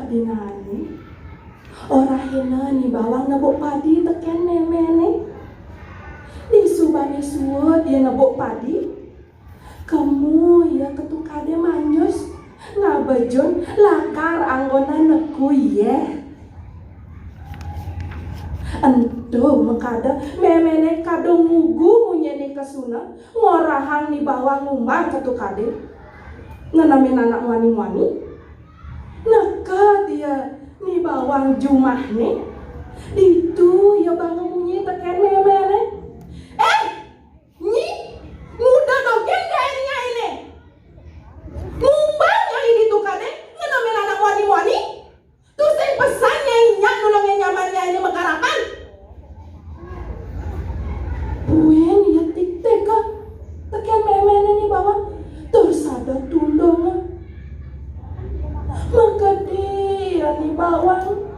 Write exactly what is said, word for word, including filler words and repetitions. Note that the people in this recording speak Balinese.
Dinané, orahina Ni Bawang nebuk padi tekén méméné. Disubané suud ia nebuk padi, kemu ia ka tukadé manjus, ngabejun lakar anggona neku yéh. Ento makada méméné kada ngugu munyiné kesuna, ngorahang Ni Bawang ngumbar ka tukadé. Ngenemin anak muani-muani. Neked ia Ni Bawang jumahné. Ditu ia banga munyi tekén méméné. "Éh, Nyi, nguda dogén gaé nyainé? Ngumbar nyai ditu kadén ngenemin anak muani-muani? Tusing pesan nyai nyak nulungin nyaman nyainé makarapan." Buin ia tiktika tekén méméné Ni Bawang, tur sada tundunga. Makadi ia Ni Bawang